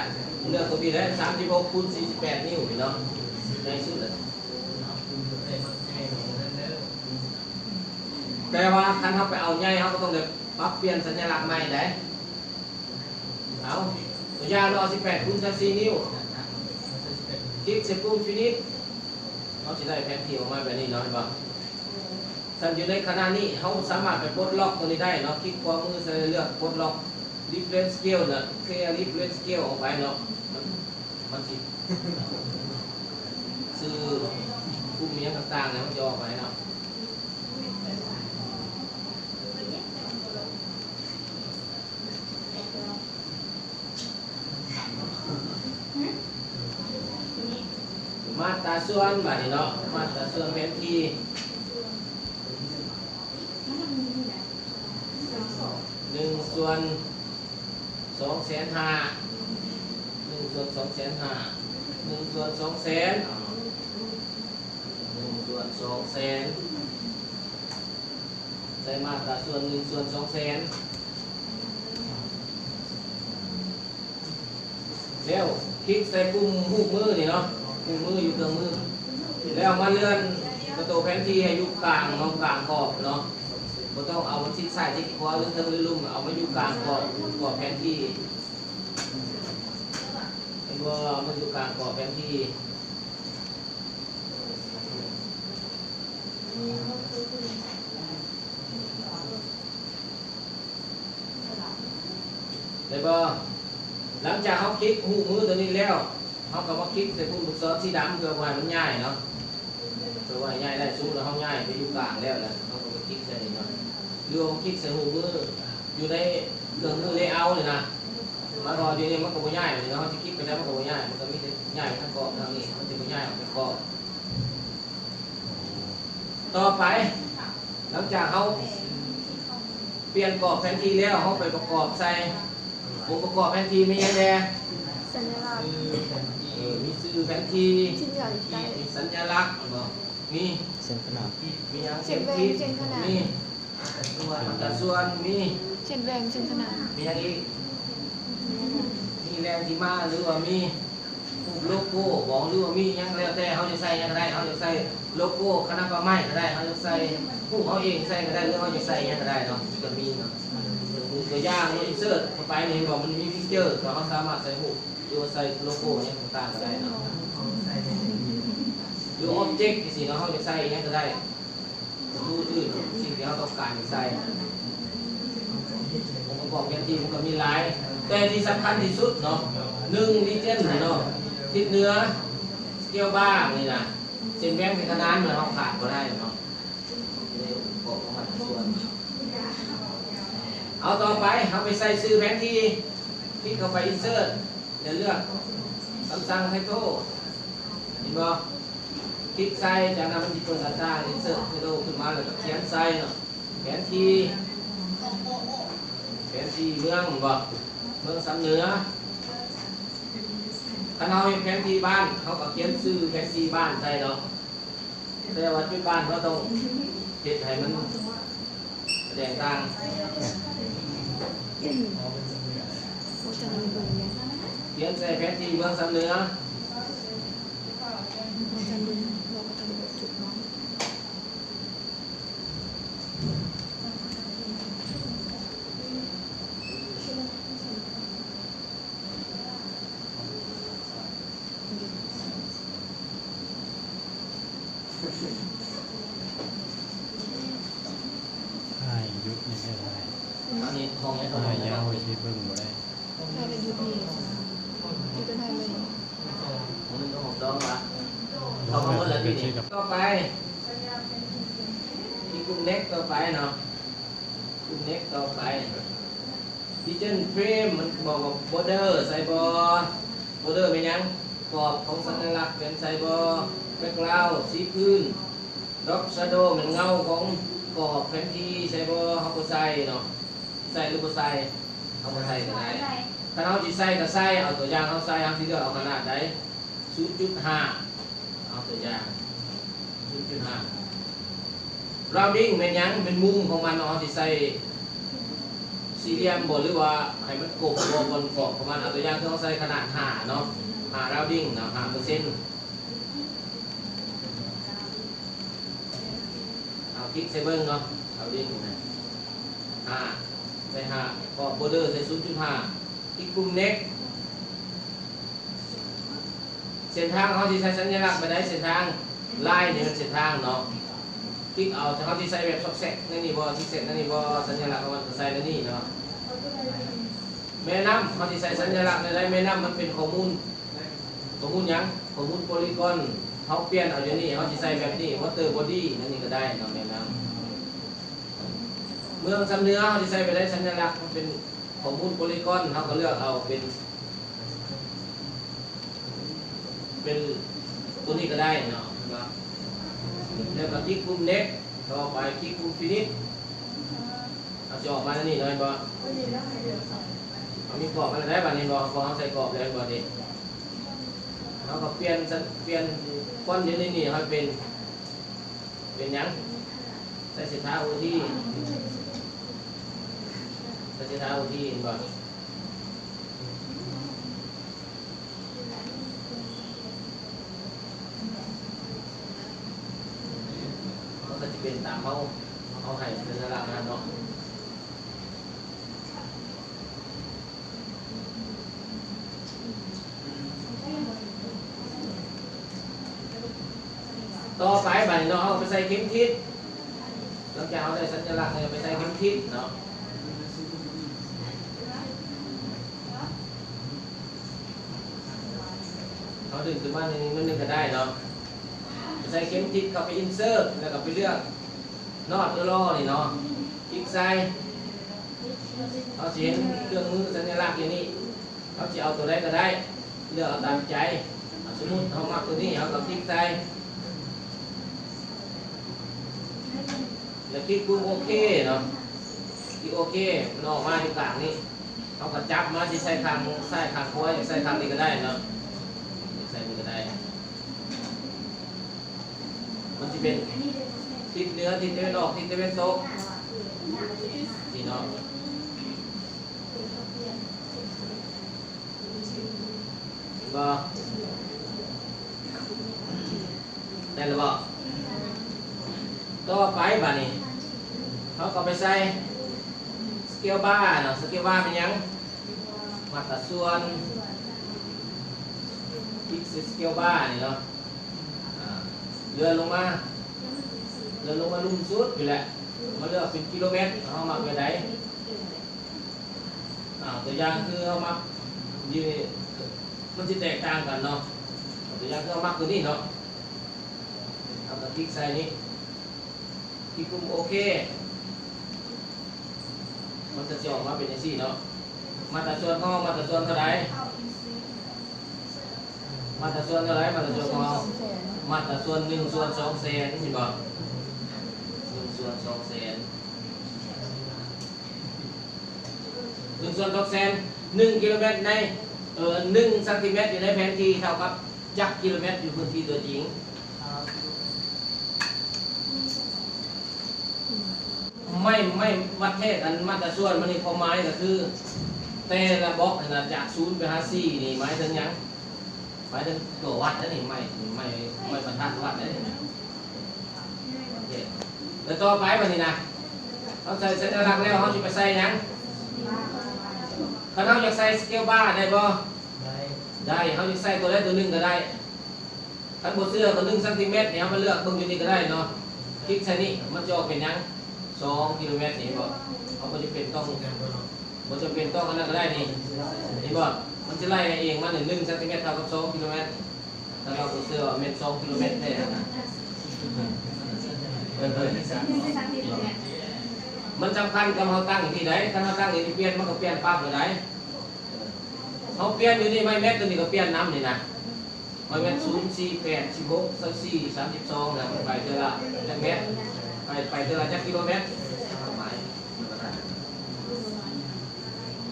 ເລືອກຕົວພີ້ແຫຼະ ສາມສິບຫົກຄູນສີ່ສິບແປດນິ້ວນີ້ເນາະ ໃຫຍ່ສຸດແຫຼະ ແຕ່ວ່າຄັນເຮົາໄປເອົາໃຫຍ່ ເຮົາກໍຕ້ອງໄດ້ປັບປ່ຽນສັນຍະລັກໃໝ່ໄດ໋ ເອົາ ຕົວຢ່າງເນາະ ສິບແປດຄູນຊາວສີ່ນິ້ວ ຄລິກໃສ່ປຸ່ມ Finish ເຮົາຊິໄດ້ແຜນທີ່ອອກມາແບບນີ້ເນາະ ເຫັນບໍ່? ຊັ້ນຢູ່ໃນຂະນະນີ້ ເຮົາສາມາດໄປປົດລັອກຕົວນີ້ໄດ້ເນາະ ຄລິກຂວາມືໃສ່ ເລືອກປົດລັອກ Reference Scale ນະ Clear Reference Scale ອອກໄປເນາະ ມັນ ມັນຊິຊື່ ກຸ່ມຫຍັງຕ່າງໆນະ ມັນຈະອອກໄປເນາະ. ມາດຕາສ່ວນບາດນີ້ເນາະ ມາດຕາສ່ວນແຜນທີ່ ໜຶ່ງສ່ວນສອງແສນຫ້າ ໜຶ່ງສ່ວນສອງແສນຫ້າ ໜຶ່ງສ່ວນສອງແສນ ໜຶ່ງສ່ວນສອງແສນ ໃສ່ມາດຕາສ່ວນ ໜຶ່ງສ່ວນສອງແສນ ແລ້ວຄລິກໃສ່ປຸ່ມຮູບມືນີ້ເນາະ, ຮູບມືຢູ່ເຄື່ອງມື ແລ້ວມາເລື່ອນໂຕແຜນທີ່ໃຫ້ຢູ່ກາງເນາະ, ກາງຂອບເນາະ. ບໍ່ຕ້ອງເອົາມັນຊິດຊ້າຍຊິດຂວາ ຫຼືເທິງຫຼືລຸ່ມ, ເອົາມາຢູ່ກາງຂອບ ຂອບແຜນທີ່. ເຫັນບໍ່? ເອົາມາຢູ່ກາງຂອບແຜນທີ່. ໄດ້ບໍ່? ຫຼັງຈາກເຮົາຄລິກຮູບມືຕົວນີ້ແລ້ວ, ເຮົາກໍມາຄລິກໃສ່ປຸ່ມລູກສອນສີດຳ ເພື່ອບໍ່ໃຫ້ມັນຍ້າຍເນາະ, ເພື່ອບໍ່ໃຫ້ຍ້າຍໄດ້. ສົມມຸດວ່າເຮົາຍ້າຍໄປຢູ່ກາງແລ້ວນະ, ເຮົາກໍມາຄລິກໃສ່ນີ້ເນາະ ຫຼືວ່າມາຄລິກໃສ່ຮູບມືຢູ່ໃນເຄື່ອງມືເລເອົານີ້ນະ. ໝາຍຄວາມວ່າຢູ່ນີ້ມັນກໍບໍ່ຍ້າຍ, ເຮົາຊິຄລິກໄປໃສມັນກໍບໍ່ຍ້າຍ, ມັນກໍມີແຕ່ຍ້າຍໄປທາງຂອບທາງນີ້, ມັນຈະບໍ່ຍ້າຍອອກຈາກຂອບ. ຕໍ່ໄປ, ຫຼັງຈາກເຮົາປ່ຽນກອບແຜນທີ່ແລ້ວ, ເຮົາໄປປະກອບໃສ່ ອົງປະກອບແຜນທີ່ມີຫຍັງແດ່? ສັນຍະລັກ ເອີ ມີຊື່ແຜນທີ່, ມີສັນຍະລັກ ແມ່ນບໍ່? ມີເສັ້ນຂະໜາດ, ມີຫຍັງ? ເສັ້ນແບ່ງ, ເສັ້ນຂະໜາດ, ມີອັດຕາສ່ວນ, ມີເສັ້ນແບ່ງ, ເສັ້ນຂະໜາດ, ມີຫຍັງອີກ? ມີແຫຼ່ງທີ່ມາ ຫຼືວ່າມີຮູບໂລໂກ້ບໍ ຫຼືວ່າມີຫຍັງກໍແລ້ວແຕ່. ເຮົາຈະໃສ່ຫຍັງກໍໄດ້, ເຮົາຈະໃສ່ໂລໂກ້ຄະນະປ່າໄມ້ກໍໄດ້, ເຮົາຈະໃສ່ຮູບເຮົາເອງໃສ່ກໍໄດ້ ຫຼືເຮົາຈະໃສ່ຫຍັງກໍໄດ້ເນາະ, ກໍມີເນາະ. ຕົວຢ່າງ ເຮົາອິນເສີດເຂົ້າໄປນີ້ ເຫັນບໍ່? ມັນມີພິກເຈີ ກໍເຮົາສາມາດໃສ່ຮູບ ຫຼືວ່າໃສ່ໂລໂກ້ຫຍັງຕ່າງໆກໍໄດ້ເນາະ, ຫຼື object ຈັ່ງຊີ້ເນາະ, ເຮົາຈະໃສ່ຫຍັງກໍໄດ້. ຮູບອື່ນ ສິ່ງທີ່ເຮົາຕ້ອງການໃສ່ ອົງປະກອບແຜນທີ່ມັນກໍມີຫຼາຍ, ແຕ່ທີ່ສຳຄັນທີ່ສຸດເນາະ ໜຶ່ງ region ເນາະ, ທິດເໜືອ scale bar ນີ້ນະ, ເສັ້ນແບ່ງເປັນຂະໜານ ມັນເຮົາຂາດບໍ່ໄດ້ເນາະ ໃນອົງປະກອບຂອງມັນສ່ວນ. ເອົາ ຕໍ່ໄປເຮົາໄປໃສ່ຊື່ແຜນທີ່, ຄລິກເຂົ້າໄປ insert ແລ້ວເລືອກ Samsung Title ເຫັນບໍ່? ຄລິກໃສ່, ຈາກນັ້ນມັນຊິເປີດໜ້າຕ່າງ Insert Title ຂຶ້ນມາ ແລ້ວກໍຂຽນໃສ່ເນາະ, ແຜນທີ່ ແຜນທີ່ເມືອງ ເຫັນບໍ່? ເມືອງຊຳເໜືອ. ຄັນເຮົາເຮັດແຜນທີ່ບ້ານ, ເຮົາກໍຂຽນຊື່ແຜນທີ່ບ້ານໃສ່ເນາະ. ແຕ່ວ່າຈຸດບ້ານເຮົາຕ້ອງເຮັດໃຫ້ມັນສະແດງຕ່າງ. ຂຽນໃສ່ແຜນທີ່ເມືອງຊຳເໜືອ. ຖ່າຍຢຸດນີ້ແທ້ຖ່າຍ. ອັນນີ້ຫ້ອງຍັງ ຖ່າຍຍາວຊິເບິ່ງບໍ່ໄດ້. ຖ້າໄດ້ຢຸດນີ້ ຢຸດໄດ້ເລີຍ. ມື້ໜຶ່ງກໍຫົກດອງລະ. ເຂົ້າມາໝົດແລ້ວຕິນີ້. ຕໍ່ໄປ ອີກກຸ່ມ next ຕໍ່ໄປເນາະ. ກຸ່ມ next ຕໍ່ໄປ. Region frame ມັນບອກວ່າ border ໃສ່ບໍ່? Border ແມ່ນຫຍັງ? ກອບຂອງສັນຍະລັກແມ່ນໃສ່ບໍ່? Background ສີພື້ນ. Drop shadow ແມ່ນເງົາຂອງກອບແຜນທີ່ໃສ່ບໍ່? ເຮົາບໍ່ໃສ່ເນາະ. ໃສ່ຫຼືບໍ່ໃສ່? ເຮົາບໍ່ໃສ່ກໍໄດ້. ຄັນເຮົາຊິໃສ່ກໍໃສ່. ເອົາຕົວຢ່າງເຮົາໃສ່, ເຮົາຊິເລືອກເອົາຂະໜາດໃດ? ສູນຈຸດຫ້າ ເອົາຕົວຢ່າງ ສູນຈຸດຫ້າ. Rounding ແມ່ນຫຍັງ? ແມ່ນມຸມຂອງມັນເນາະ. ເຮົາຊິໃສ່ສີ່ຫຼ່ຽມບໍ່ ຫຼືວ່າໃຫ້ມັນກົມບໍ່ ບ່ອນຂອບຂອງມັນ. ເອົາຕົວຢ່າງ ຄືເຮົາໃສ່ຂະໜາດຫ້າເນາະ, ຫ້າ rounding ເນາະ, ຫ້າເປີເຊັນ. ເອົາຄລິກໃສ່ເບິ່ງເນາະ, rounding ນະ ຫ້າ ໃສ່ຫ້າ, ຂອບ border ໃສ່ສູນຈຸດຫ້າ. ອີກກຸ່ມ next. ເສັ້ນທາງເຮົາຊິໃສ່ສັນຍະລັກແບບໃດ? ເສັ້ນທາງ line ນີ້ແມ່ນເສັ້ນທາງເນາະ. ຄລິກເອົາ, ເຮົາຊິໃສ່ແບບຊອກແຊກໃນນີ້ບໍ່? ຊິແຊກໃນນີ້ບໍ່? ສັນຍະລັກຂອງມັນກໍໃສ່ໃນນີ້ເນາະ. ແມ່ນ້ຳ ເຮົາຊິໃສ່ສັນຍະລັກແນວໃດ? ແມ່ນ້ຳມັນເປັນຂໍ້ມູນ, ຂໍ້ມູນຫຍັງ? ຂໍ້ມູນໂປລີກອນ. ເຮົາປ່ຽນເອົາຢູ່ນີ້, ເຮົາຊິໃສ່ແບບນີ້ water body ແນວນີ້ກໍໄດ້ເນາະ, ແມ່ນ້ຳ. ເມືອງຊຳເໜືອ ເຮົາຊິໃສ່ແບບໃດ? ສັນຍະລັກມັນເປັນ ຂໍ້ມູນໂປລີກອນ ເຮົາກໍເລືອກເອົາເປັນ ເປັນຕົວນີ້ກໍໄດ້ເນາະ, ແລ້ວກໍຄລິກປຸ່ມ next ຕໍ່ໄປຄລິກປຸ່ມ finish. ເຮົາຊິອອກມາແນວນີ້ເນາະ, ເຫັນບໍ່? ເຮົາມີກອບມາແລ້ວໄດ໋ ບາດນີ້ ເຫັນບໍ່? ເຮົາໃສ່ກອບແລ້ວ ເຫັນບໍ່ນີ້? ເຮົາກໍປ່ຽນ ປ່ຽນຟອນຢູ່ໃນນີ້ໃຫ້ເປັນ ເປັນຫຍັງ? ໃສ່ເສດຖາໂອທີ ໃສ່ເສດຖາໂອທີ ເຫັນບໍ່? ເຮົາ ເຮົາໃຫ້ສັນຍະລັກນະເນາະ. ຕໍ່ໄປບາດນີ້ເນາະ ເຮົາໄປໃສ່ເຂັມທິດ. ຫຼັງຈາກເຮົາໄດ້ສັນຍະລັກແລ້ວ ໄປໃສ່ເຂັມທິດເນາະ. ເຮົາດຶງຂຶ້ນມາໜ້ອຍໜຶ່ງກໍໄດ້ເນາະ. ໃສ່ເຂັມທິດເຂົ້າໄປ insert ແລ້ວກໍໄປເລືອກ not allow ນີ້ເນາະ. ຄລິກໃສ່ ເຮົາຊິເຫັນເຄື່ອງມືສັນຍະລັກຢູ່ນີ້. ເຮົາຊິເອົາຕົວໃດກໍໄດ້ ເລືອກເອົາຕາມໃຈ. ສົມມຸດເຮົາມັກຕົວນີ້ ເຮົາກໍຄລິກໃສ່ ແລ້ວຄລິກປຸ່ມໂອເຄເນາະ. ຄລິກໂອເຄ ມັນອອກມາຢູ່ກາງນີ້. ເຮົາກໍຈັບມາ ຊິໃສ່ຂ້າງຊ້າຍ ຂ້າງຂວາ ຢາກໃສ່ຂ້າງນີ້ກໍໄດ້ເນາະ. ຢາກໃສ່ນີ້ກໍໄດ້. ມັນຊິເປັນທິດເໜືອ ທິດຕາເວັນອອກ ທິດຕາເວັນຕົກ ນີ້ເນາະ. ເຫັນບໍ່? ໄດ້ແລ້ວບໍ່? ຕໍ່ໄປບາດນີ້ ເຮົາກໍໄປໃສ່ scale bar ເນາະ. Scale bar ແມ່ນຫຍັງ? ມາດຕະສ່ວນ ຄລິກໃສ່ scale bar ນີ້ເນາະ. ອາ ເລື່ອນລົງມາ ເລື່ອນລົງມາລຸ່ມສຸດນີ້ແຫຼະ ມາເລືອກເປັນກິໂລແມັດ ເຮົາມັກແບບໃດ. ອາ ຕົວຢ່າງຄືເຮົາມັກຢູ່ນີ້ ມັນຊິແຕກຕ່າງກັນເນາະ. ຕົວຢ່າງຄືເຮົາມັກຕົວນີ້ເນາະ ເຮົາກໍຄລິກໃສ່ນີ້ ຄລິກປຸ່ມໂອເຄ ມັນກໍຊິອອກມາເປັນຈັ່ງຊີ້ເນາະ. ມາດຕະສ່ວນຂອງເຮົາ ມາດຕະສ່ວນເທົ່າໃດ? ມາດຕະສ່ວນເທົ່າໃດ? ມາດຕະສ່ວນຂອງເຮົາ ມາດຕະສ່ວນໜຶ່ງສ່ວນສອງແສນ ເຫັນບໍ່? ໜຶ່ງສ່ວນສອງແສນ ໜຶ່ງສ່ວນສອງແສນ ໜຶ່ງກິໂລແມັດໃນ ເອີ ໜຶ່ງຊັງຕີແມັດຢູ່ໃນແຜນທີ່ເທົ່າກັບຈັກກິໂລແມັດຢູ່ພື້ນທີ່ຕົວຈິງ? ໄມ້ ໄມ້ວັດແທກ ອັນມາດຕະສ່ວນມັນນີ້ ຄວາມໝາຍກໍຄື ແຕ່ລະບລັອກຫັ້ນນະ ຈາກສູນໄປຫາສີ່ນີ້ ໝາຍເຖິງຫຍັງ? ໝາຍເຖິງຕົວວັດເດ້ນີ້ ໄມ້ ໄມ້ ໄມ້ບັນທັດວັດເດ້ນີ້. ໂອເຄ ແລ້ວຕໍ່ໄປບາດນີ້ນະ ເຮົາໃສ່ສັນຍະລັກແລ້ວ ເຮົາຊິໄປໃສ່ຫຍັງ? ຄັນເຮົາຢາກໃສ່ສະເກວບາໄດ້ບໍ່? ໄດ້ ໄດ້ ເຮົາຢາກໃສ່ຕົວໃດຕົວໜຶ່ງກໍໄດ້. ຄັນບໍ່ເຊື່ອກໍໜຶ່ງຊັງຕີແມັດນີ້ ເຮົາມາເລືອກເບິ່ງຢູ່ນີ້ກໍໄດ້ເນາະ. ຄລິກໃສ່ນີ້ ມັນຈະອອກເປັນຫຍັງ? ສອງກິໂລແມັດນີ້ ເຫັນບໍ່? ເຮົາບໍ່ຈຳເປັນຕ້ອງ ບໍ່ຈຳເປັນຕ້ອງອັນນັ້ນກໍໄດ້ນີ້ ເຫັນບໍ່? ມັນຈະໄລ່ໃຫ້ເອງ ມັນໜຶ່ງຊັງຕີແມັດເທົ່າກັບສອງກິໂລແມັດ. ຖ້າເຮົາບໍ່ເຊື່ອວ່າແມ່ນສອງກິໂລແມັດແທ້ນະ ມັນສຳຄັນກັບເຮົາຕັ້ງຢູ່ທີ່ໃດ. ຄັນເຮົາຕັ້ງຢູ່ທີ່ປ່ຽນ ມັນກໍປ່ຽນປັບເລີຍໄດ໋. ເຮົາປ່ຽນຢູ່ນີ້ ໄມ້ແມັດຕົວນີ້ກໍປ່ຽນນຳນີ້ນະ. ໄມ້ແມັດ ສູນ ສີ່ ແປດ ສິບຫົກ ຊາວສີ່ ສາມສິບສອງ ນະ ມັນໄປເທື່ອລະຈັກແມັດ? ໄປ ໄປເທື່ອລະຈັກກິໂລແມັດ? ໝາຍ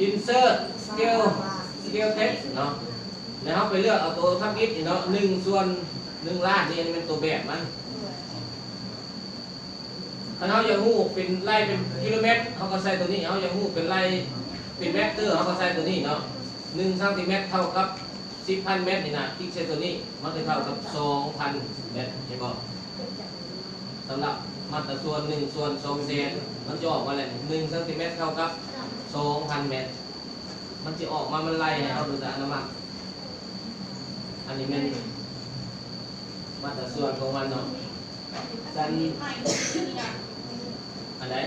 insert scale scale text ເນາະ. ແລ້ວເຮົາໄປເລືອກເອົາໂຕທຳອິດນີ້ເນາະ ໜຶ່ງສ່ວນໜຶ່ງລ້ານນີ້ ອັນນີ້ແມ່ນໂຕແບບມັນ. ຄັນເຮົາຢາກຮູ້ເປັນໄລ່ເປັນກິໂລແມັດ ເຮົາກໍໃສ່ໂຕນີ້. ເຮົາຢາກຮູ້ເປັນໄລ່ເປັນແມັດເຕີ ເຮົາກໍໃສ່ໂຕນີ້ເນາະ. ໜຶ່ງຊັງຕີແມັດເທົ່າກັບສິບພັນແມັດນີ້ນະ ຄລິກໃສ່ໂຕນີ້ ມັນຈະເທົ່າກັບສອງພັນແມັດ ເຫັນບໍ່? ສຳລັບມາດຕະສ່ວນໜຶ່ງສ່ວນສອງແສນ ມັນຈະອອກມາແລ້ວ ໜຶ່ງຊັງຕີແມັດເທົ່າກັບສອງພັນແມັດ. ມັນຈະອອກມາ ມັນໄລ່ໃຫ້ເຮົາໂດຍອັດຕະໂນມັດ. ອັນນີ້ແມ່ນມາດຕະສ່ວນຂອງມັນເນາະ. ສັນ ອັນໃດ?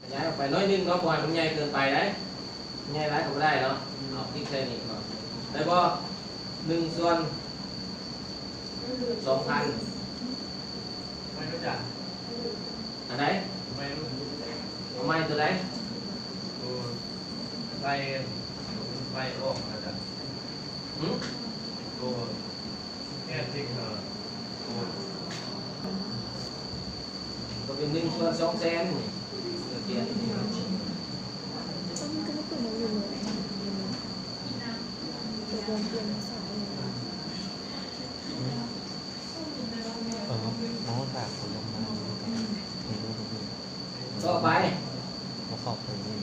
ຂະຫຍາຍອອກໄປໜ້ອຍໜຶ່ງເນາະ ບໍ່ໃຫ້ມັນໃຫຍ່ເກີນໄປໄດ໋. ໃຫຍ່ຫຼາຍກໍບໍ່ໄດ້ເນາະ. ເອົາ ຄລິກໃສ່ນີ້ເນາະ ໄດ້ບໍ່? ໜຶ່ງສ່ວນສອງພັນ ອັນໃດ? ເອົາໃໝ່ຕົວໃດ? ໄລ່ ໄລ່ອອກ ອາຈານ. ຫື? ໂຕແອດທິກ ເອີ ໂຕ ກໍເປັນໜຶ່ງສ່ວນສອງແສນນີ້ ເອີ ປ່ຽນ. ເອີ ບໍ່ຮູ້ຈັກຄົນລົງມາ ເອີ ບໍ່ຮູ້. ຕໍ່ໄປ ບໍ່ເຂົ້າໄປເລີຍ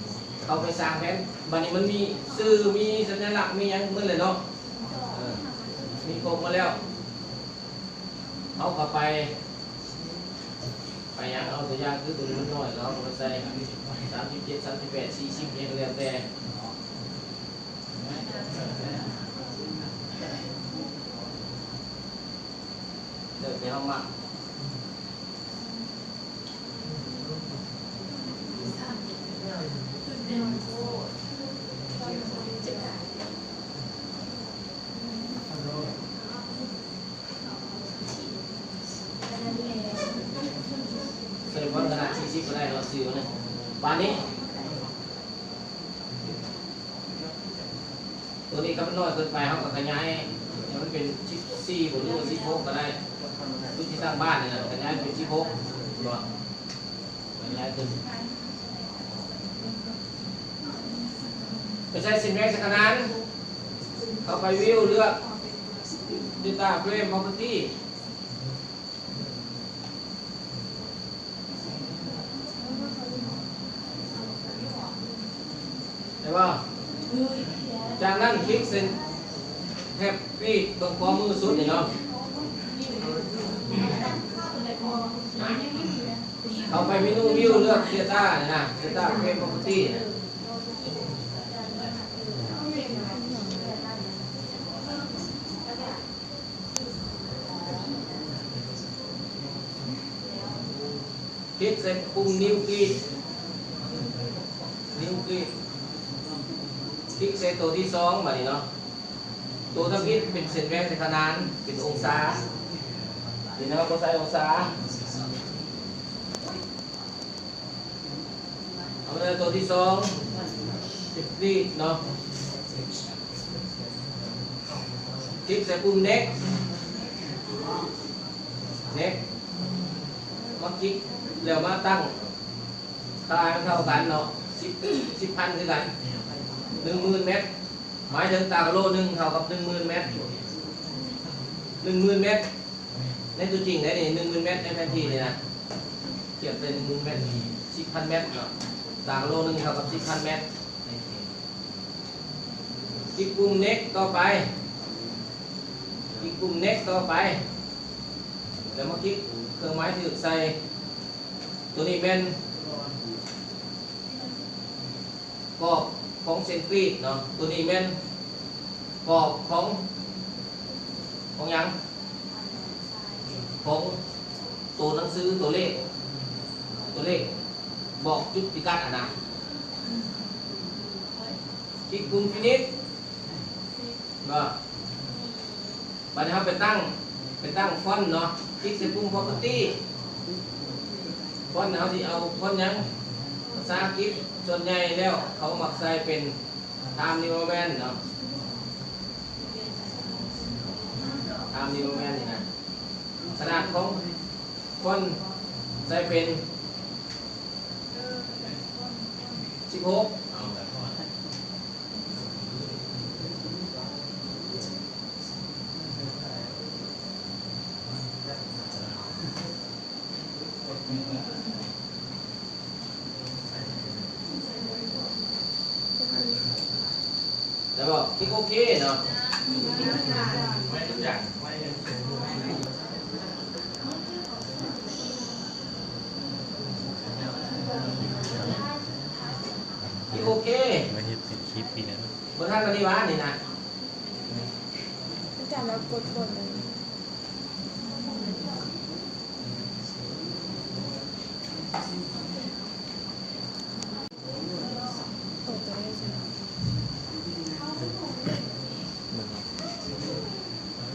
ເຂົ້າໄປສ້າງແຜນ. ບາດນີ້ມັນມີຊື່ ມີສັນຍະລັກ ມີຫຍັງໝົດເລີຍເນາະ. ເອີ ມີຄົບໝົດແລ້ວ. ເຮົາກໍໄປ ໄປຫຍັງ ເອົາຕົວຢ່າງຄືຕົວນ້ອຍໆ ເຮົາກໍໄປໃສ່ສາມສິບເຈັດ ສາມສິບແປດ ສີ່ສິບ ຫຍັງກໍແລ້ວແຕ່ ແລ້ວແຕ່ເຮົາມັກ. ໃສ່ບ່ອນຂະໜາດສີ່ສິບກໍໄດ້ເນາະ ຊື່ມັນນະ ບາດນີ້ ຕົວນີ້ຄັນມັນນ້ອຍເກີນໄປ ເຮົາກໍຂະຫຍາຍໃຫ້ມັນເປັນສິບສີ່ບໍ ຫຼືວ່າສິບຫົກກໍໄດ້ ຈຸດທີ່ຕັ້ງບ້ານນີ້ນະ ຂະຫຍາຍເປັນສິບຫົກ ເຫັນບໍ່? ຂະຫຍາຍຂຶ້ນ ໄປໃສ່ເສັ້ນແບ່ງໃສ່ຂະໜານ ເຂົ້າໄປວິວ ເລືອກ Data Frame Property. ໄດ້ບໍ່? ຈາກນັ້ນຄລິກເສັ້ນແທັບ Grid ເບື້ອງຂວາມືສຸດນີ້ເນາະ ເຂົ້າໄປເມນູ View ເລືອກ Data ນີ້ນະ Data Frame Property ນີ້ນະ. ຄລິກໃສ່ປຸ່ມ New Grid New Grid ຄລິກໃສ່ໂຕທີສອງບາດນີ້ເນາະ ໂຕທຳອິດເປັນເສັ້ນແບ່ງໃສ່ຂະໜານ ເປັນອົງສາ ດຽວນີ້ເຮົາກໍໃສ່ອົງສາ. ເອົາເລີຍ ຕົວທີສອງ Grid ເນາະ ຄລິກໃສ່ປຸ່ມ Next Next ມາຄລິກ ແລ້ວມາຕັ້ງຄ່າໃຫ້ເທົ່າກັນເນາະ ສິບ ສິບພັນຄືກັນ ໜຶ່ງໝື່ນແມັດ ໝາຍເຖິງຕາກະໂລໜຶ່ງເທົ່າກັບໜຶ່ງໝື່ນແມັດ ໜຶ່ງໝື່ນແມັດ. ໃນຕົວຈິງໄດ໋ນີ້ ໜຶ່ງໝື່ນແມັດ ໃນແຜນທີ່ນີ້ນະ ທຽບໃສ່ໜຶ່ງໝື່ນແມັດ ສິບພັນແມັດເນາະ ຕາກະໂລໜຶ່ງເທົ່າກັບສິບພັນແມັດ. ຄລິກປຸ່ມ Next ຕໍ່ໄປ ຄລິກປຸ່ມ Next ຕໍ່ໄປ ແລ້ວມາຄລິກເຄື່ອງໝາຍຖືກໃສ່ ຕົວນີ້ແມ່ນ ກອບຂອງເສັ້ນກຣິດເນາະ ຕົວນີ້ແມ່ນກອບຂອງ ຂອງຫຍັງ? ຂອງໂຕໜັງສື ຕົວເລກ ຕົວເລກບອກຈຸດພິກັດຫັ້ນນະ. ຄລິກປຸ່ມ Finish ບໍ່? ບັດນີ້ເຮົາໄປຕັ້ງ ໄປຕັ້ງຟອນເນາະ ຄລິກໃສ່ປຸ່ມ Property ຟອນເຮົາຊິເອົາຟອນຫຍັງ? ພາສາອັງກິດ ສ່ວນໃຫຍ່ແລ້ວເຂົາມັກໃສ່ເປັນ Times New Roman ເນາະ Times New Roman ນີ້ນະ ຂະໜາດຂອງຟອນໃສ່ເປັນສິບຫົກ ເອົາ ໄດ້ບໍ່? ຄລິກໂອເຄເນາະ ຄລິກໂອເຄ ມາເຮັດເປັນຄລິບອີກແລ້ວ ບໍ່ທັນອັນນີ້ຫວາ ອັນນີ້ນະ ອາຈານ ແລ້ວກົດບົດອັນນີ້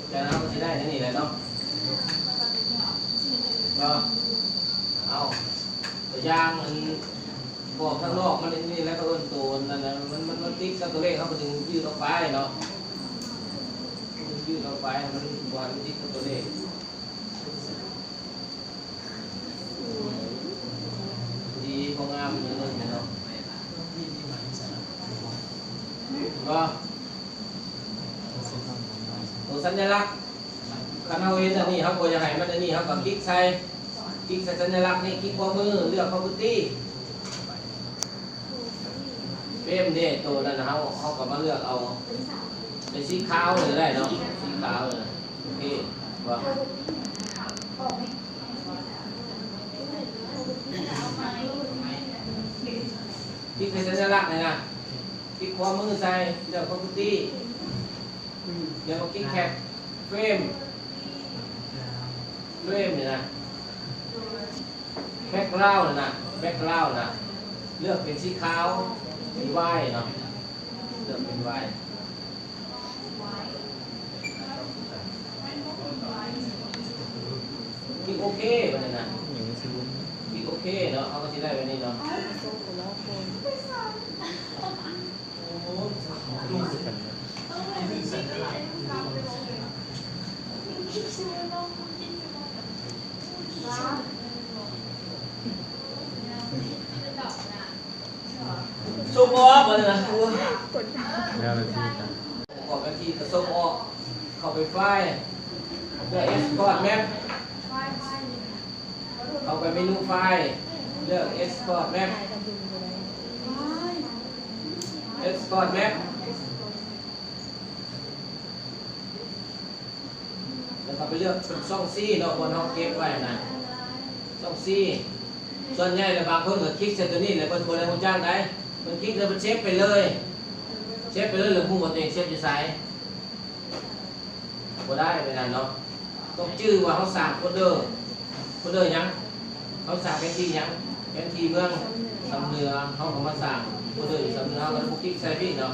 ແຕ່ເຮົາກໍຊິໄດ້ແນວນີ້ແຫຼະເນາະ ເນາະ ເອົາ ຕົວຢ່າງ ອັນ ບອກທາງນອກມັນນີ້ແຫຼະ ເຂົາເອີ້ນໂຕນັ້ນນະ ມັນ ມັນ ມັນຕິດກັບຕົວເລກ ເຮົາກໍດຶງຢືດອອກໄປເນາະ ດຶງຢືດອອກໄປ ມັນບໍ່ໃຫ້ມັນຕິດກັບຕົວເລກ ດີພໍງາມຢູ່ເນາະ ບໍ່ ໂຕສັນຍະລັກ ຄັນເຮົາເຫັນອັນນີ້ ເຮົາບໍ່ຢາກໃຫ້ມັນອັນນີ້ ເຮົາກໍຄລິກໃສ່ ຄລິກໃສ່ສັນຍະລັກນີ້ ຄລິກຂວາມື ເລືອກ Property ເຟຣມເດ້ ໂຕນັ້ນເຮົາ ເຮົາກໍມາເລືອກເອົາ ເປັນສີຂາວເລີຍກໍໄດ້ເນາະ ສີຂາວເລີຍ ໂອເຄ ວ່າ ນີ້ນະ ຄລິກຂວາມືໃສ່ ເລືອກ property ແລ້ວມາຄລິກ background frame frame ນີ້ນະ background ນະ background ນະ ເລືອກເປັນສີຂາວ ເປັນ white ເນາະ ເລືອກເປັນ white ຄລິກໂອເຄ ບັດນີ້ນະ ຄລິກໂອເຄເນາະ ເຮົາກໍຊິໄດ້ແບບນີ້ເນາະ. ສົ່ງອອກບັດນີ້ນະ ແລ້ວລະຊິ ອອກແຜນທີ່ກໍສົ່ງອອກ ເຂົ້າໄປໄຟລ໌ ເລືອກ export map ເຂົ້າໄປເມນູໄຟລ໌ ເລືອກ export map export map ແລ້ວກໍໄປເລືອກເປັນຊ່ອງຊີເນາະ ບ່ອນເຮົາເກັບໄວ້ນະ ຊ່ອງຊີ. ສ່ວນໃຫຍ່ແລ້ວບາງຄົນກໍຄລິກໃສ່ຕົວນີ້ແລ້ວເພິ່ນບໍ່ໄດ້ຮູ້ຈັກໃດ ເພິ່ນຄລິກແລ້ວເພິ່ນເຊບໄປເລີຍ ເຊບໄປເລີຍ ແລ້ວຮູ້ວ່າຕົວເອງເຊບຢູ່ໃສ. ບໍ່ໄດ້ແບບນັ້ນເນາະ ຕ້ອງຈື່ວ່າເຮົາສ້າງໂຟນເດີ ໂຟນເດີຫຍັງ ເຮົາສ້າງແຜນທີ່ຫຍັງ ແຜນທີ່ເມືອງຊຳເໜືອ ເຮົາກໍມາສ້າງໂຟນເດີຢູ່ຊຳເໜືອ ເຮົາກໍບໍ່ຄລິກໃສ່ພີ້ເນາະ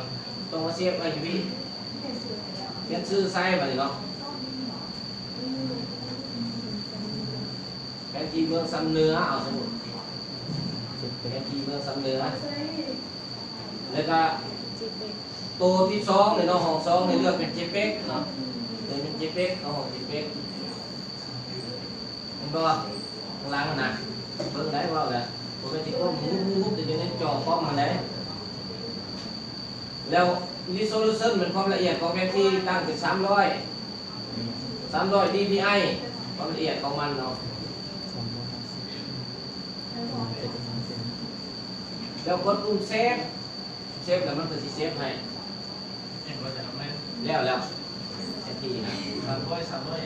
ຕ້ອງມາເຊບໄວ້ຢູ່ພີ້ ຂຽນຊື່ໃສ່ບັດນີ້ເນາະ ແຜນທີ່ເມືອງຊຳເໜືອ ເອົາ ສົມມຸດ ແຜນທີ່ເມືອງຊຳເໜືອ ແລ້ວກໍ ໂຕທີສອງນີ້ເນາະ ຫ້ອງສອງນີ້ເລືອກເປັນ JPEG ເນາະ ເລືອກເປັນ JPEG ເນາະ ຫ້ອງ JPEG ເຫັນບໍ່ ຂ້າງຫຼັງຫັ້ນນະ ເບິ່ງໄດ້ ເວົ້າແລ້ວ ບໍ່ແມ່ນຊິກົ້ມງຸບໆ ແຕ່ຢູ່ໃນຈໍຄອມຫັ້ນໃດ. ແລ້ວ resolution ແມ່ນຄວາມລະອຽດຂອງແຜນທີ່ ຕັ້ງເປັນສາມຮ້ອຍ ສາມຮ້ອຍ DPI ຄວາມລະອຽດຂອງມັນເນາະ. ແລ້ວກົດປຸ່ມ save save ແລ້ວມັນກໍຊິ save ໃຫ້ ແລ້ວ ແລ້ວ ເສດຖີນະ ສາມຮ້ອຍ ສາມຮ້ອຍ